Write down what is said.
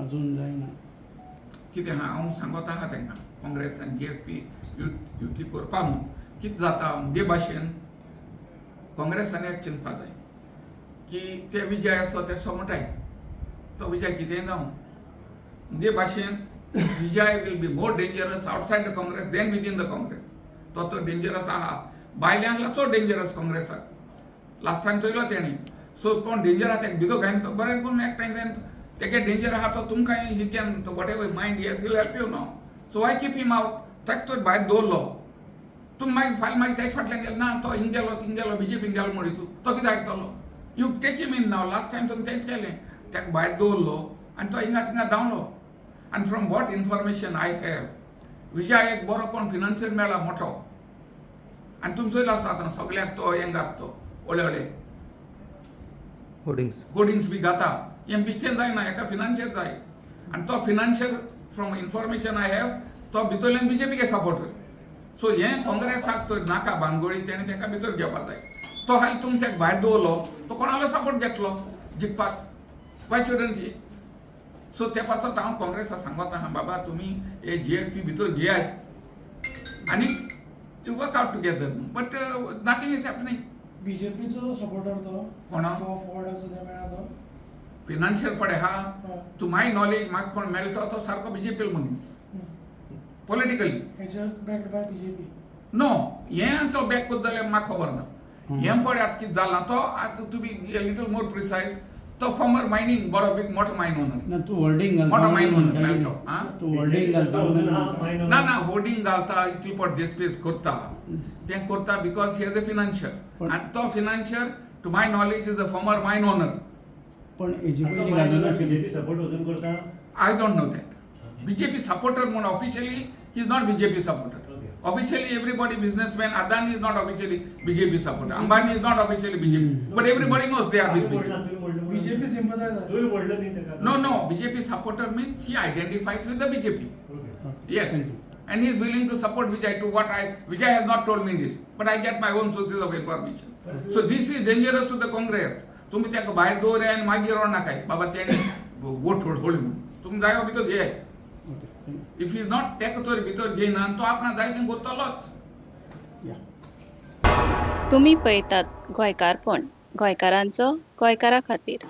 अजून जायना. कितें आहा, हांव सांगत आहा तांकां, काँग्रेस आनी जीएफपी युती करपा म्हूण. कितें जाता, मुगे भाशेन काँग्रेसान एक चिंतपा जाय की ते विजय आसो ते म्हणटाय, तो विजय कितेंय जावं, मुगे भाशेन Vijay will be more dangerous outside the Congress than within the Congress. तो तर डेंजरस आहा, भायल्यांक चड डेंजरस काँग्रेसाक. लास्ट टायम चोयलो तेणी. सो कोण डेंजर आहा तेका भितर घायन बरें करून एकठांय जायन. तेगे डेंजर आहा तो तुमकां, he can, whatever mind he will help you no. So why keep him out? ताका तर भायर दवरलो, तुमी मागीर फाल्यां मागीर तेज फाटल्यान गेले ना, तो हिंग गेलो, थिंग गेलो, बीजेपीन गेलो म्हणी तूं, तो कितें आयकतलो? You take him in now. Last time तुमी तेंच केलें, ताका भायर दवरलो आनी तो हिंगा थिंगा धांवलो. आनी from what information I have, Vijay एक बरो कोण फिनान्शियर मेळ्ळा मोठो. आनी तुमी चोयलो आसता, आतां सगळ्याक तो हें घात, तो व्हडले व्हडले होर्डिंग्स. होर्डिंग्स बी घाता. हें बेश्टें जायना, एका फिनान्शियर जाय. आनी तो financier, from information I have, तो भितरल्यान बीजेपीके सपोर्टर. सो हें काँग्रेसाक तर नाका भानगडी, तेणें ताका भितर घेवपा जाय. तो हाली तुमी ताका भायर दवरलो, तो कोणालो सपोर्ट घेतलो जिखपाक? वाय शुडंट ही? सो ते पासत हांव काँग्रेसाक सांगत आहा, बाबा, तुमी हे जीएफपी भितर घेयाय आनी you work out together, but nothing is happening. बीजेपीचो सपोर्टर तो? कोणा? तो फॉरवर्डाचो ते मेळ्ळा तो. फिनान्शियल पडे हा. हय. टू my knowledge, म्हाका कोण मेळटो तो सारको बीजेपी मनीस पॉलिटिकली. हेचेर बॅक्ड बाय बीजेपी? नो, हें तो बॅक करता जाल्यार म्हाका खबर ना. हें पळय, आतां कितें जालां, तो आतां to be little more precise, तो फॉर्मर मायनींग बरो बीग मोठो मायन ओनर. ना, तूं होर्डिंग घालता मोठो मायन म्हणून ओनर म्हणटा. मेळटो आं. तूं होर्डिंग घालता म्हणून म्हणटा. ना ना, होर्डिंग घालता, इतली पट देसपेस करता, तें करता because he is a financier. आनी तो financier, to my knowledge, is a former mine owner. पण हेजे पयलीं घालून बीजेपी सपोर्ट अजून करता? I don't know that. BJP supporter म्हणून officially he is not BJP supporter. Officially everybody businessman, Adani is not officially BJP supporter. Ambani is not officially BJP. But everybody knows they are with BJP. BJP sympathiser. तुवें म्हणलं न्ही ताका. No. BJP supporter means he identifies with the BJP. Yes. Thank you. And he is willing to support Vijay to what I Vijay has not told me this, but I get my own sources of information. So this is dangerous to the Congress. तुम्ही ताका भायर दवरे आनी मागीर नाकाय, बाबा, तेणे vote होडली म्हणून. तुमी जायो भितर घेय. Okay, thank you. If is not, ताका तर भितर घेयना आनी तो आपणा जाय तें करतलोच. या. तुमी पळयतात गोंयकारपण, गोंयकारांचो गोंयकारा खातीर.